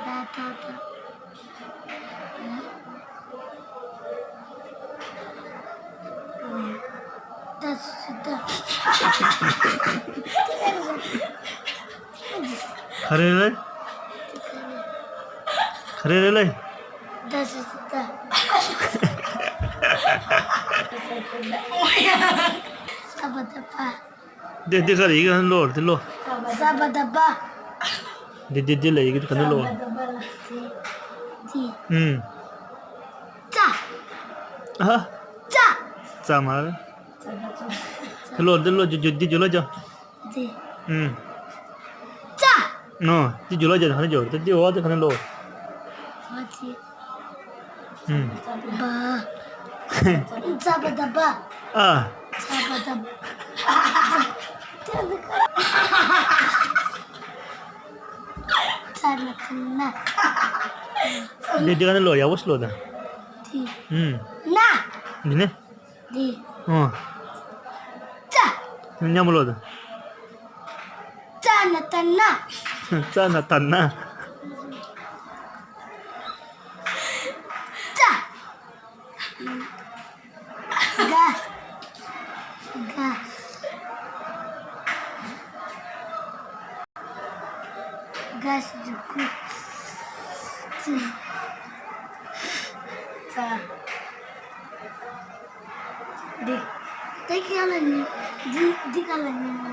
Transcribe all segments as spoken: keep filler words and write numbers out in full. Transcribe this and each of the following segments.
ད་ད་ད། ད་སུ་ད། ག་རེ་རེད། ག་རེ་རེད་ལེ། ད་སུ་ད། ས་པ་ད་པ། འདི་འདི་ག་རེ་ཡི་གེ་ག་ནས་ཀློག་འདི་ཀློག་ས་པ་ད་པ། འདི་འདི་འདི་ལ་ཡི་གེ་ག་ནས་ཀློག་འདི། ཨུམ། ཙ། ཨ། ཙ། ཙ་མ་རེད། འདི་ཀློག་འདི་ཀློག་འདི་འདི་ཀློག་འདི། ཨུམ། ཙ། ཨོ། འདི་ཀློག་འདི་ག་ནས་ཀློག་འདི་འོག་འདི་ག་ནས་ཀློག་འོག་འདི། ཨུམ། པ། ཙ་པ་ད་པ། ཨ། ཙ་པ་ད་པ། ཙ་ན་ད་ན། འདི་འདི་ག་ནས་ཀློག་ཡག་པོ་ཞིག་ཀློག་དང་། འདི། ཨུམ། ན། འདི་ནས། འདི། ཨོ། ཙ། མཉམ་པོ་ཀློག་དང་། ཙ་ན་ད་ན། ཙ་ན་ད་ན། ཙ། ག། ག། ག་ཞབས་ཀྱུ་གུ། ཙི། ཙ། འདི། འདི་ག་ལ་ཉན། འདི་འདི་ག་ལ་ཉན།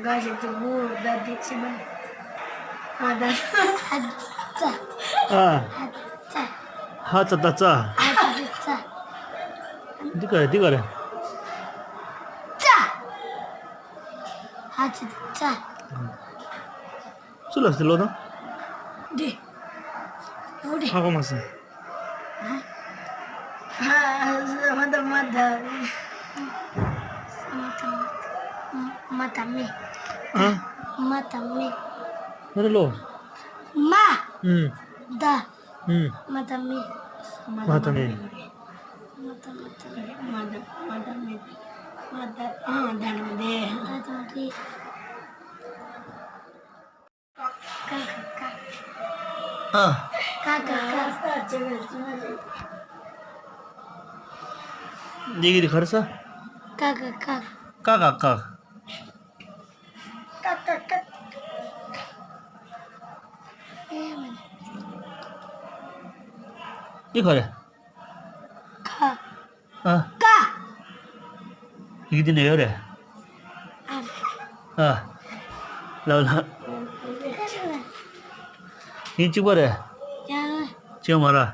ག་ཞབས་ཀྱུ་གུ། ད་འདི་ཕྱི་མ། ཨ་ད། ཧ་ཙ། ཨ། ཧ་ཙ། ཧ་ཙ་ད་ཙ། ཧ་ཙ་ད་ཙ། འདི་ག་རེ་འདི་ག་རེ། ཙ། ཧ་ཙ་ད་ཙ། སུ་ལ་ཟེར་ཀློག་དང་། འདི། འོ་འདི། ཧ་གོ་མ་སོང་། ཨ། ཨ། མ་ད་མ་ད། མ་ད་མ་ད་མེ། ཨ། མ་ད་མེ། མ་རེད་ལོ། མ། ཨུམ། ད། ཨུམ། མ་ད་མེ། མ་ད་མེ། མ་ད་མ་ད་མེ། མ་ད་མ་ད་མེ། མ་ད། ཨ། ད་མ་དེ། ད་མ་དེ། ཀ་ཀ་ཀ། ཨ། ཀ་ཀ་ཀ། འདི་གི་དེ་ག་རེ་ཟེར། ཀ་ཀ་ཀ། ཀ་ཀ་ཀ། ཀ་ཀ་ཀ། འདི་ག་རེ། ཁ། ཨ། ཀ། ཡི་གེ་འདི་ནས་ཡོད་རེད། ཨ། ཨ། ལབ་ལབ། ཡིན་གཅིག་པ་རེད། ཡང་། གཅིག་མ་རེད།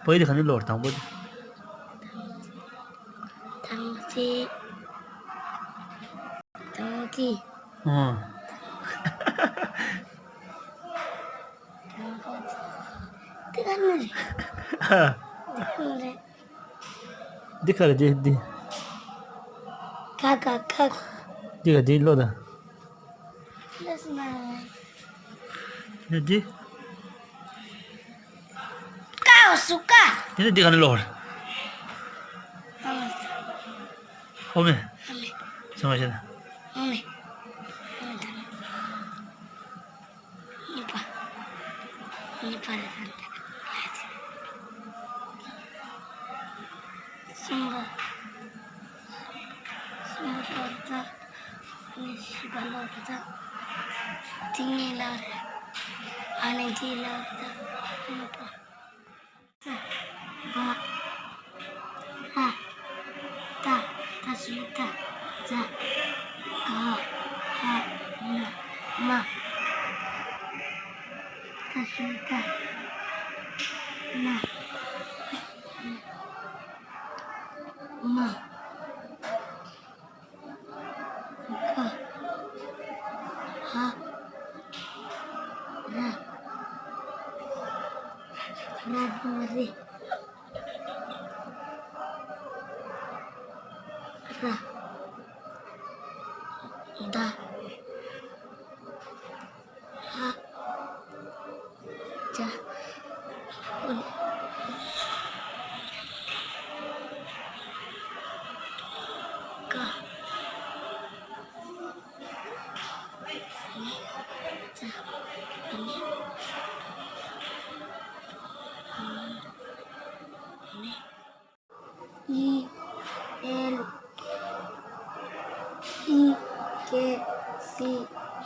བོད་ཡིག་དེ་ག་ནས་ཀློག་དང་པོ་དེ། དང་པོ་དེ། དང་པོ་དེ། ཨོ། དང་པོ་དེ། དེ་ག་ནས་རེད། ཨ། དེ་ག་ནས་རེད། འདི་ག་རེ་འདི་འདི། ཀ་ཀ་ཁ། འདི་ག་འདི་ཀློག་དང་། ཀློག་སོང་ན། འདི་འདི། ཀ་འོ་སུ་ཀ། འདི་ནི་འདི་ག་ནས་ཀློག་རེད། ཨ་མ། ཧོ་མེ། ཧོ་མེ། ཚང་མ་ཤེས་ན། ཧོ་མེ། ཧོ་མེ་དང་། གཉིས་པ། གཉིས་པ་རེད་ཟེར་ཏེ། གསུམ་པ། གསུམ་པ་ལོག་རེད་ད། ཨ་ནི་བཞི་པ་ལོག་རེད་ད། དེ་གཉིས་ལོག་རེད། ཨ་ནི་དེ་ལོག་རེད་ད། གཉིས་པ། ཙ། བ། ཧ། ཏ། ད་ཞབས་ཀྱུ་ཏ། ཛ། ག། ཧ། ན། མ། ད་ཞབས་ཀྱུ་ད། ན། མ། ག། ཧ། ར། ར་དང་རེ། ར། ད། ཧ། ཅ། ཧུན། ཀ། ཙ། ཙ།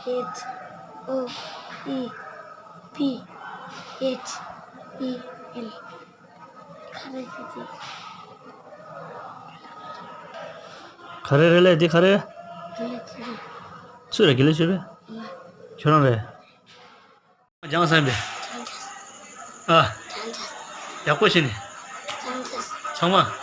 H O E P H E L། ག་རེ་ཟེར་དེ། ག་རེ་རེད་ལས་འདི་ག་རེ། དགེ་ལེགས་ཆོས་འཕེལ། སུ་རེད། དགེ་ལེགས་ཆོས་འཕེལ། ང་། ཁྱོད་རང་རེད། སྦྱངས་ས་ཡིན་པས། ཨ། ཡག་པོ་བྱས་ནས། ཚང་མ།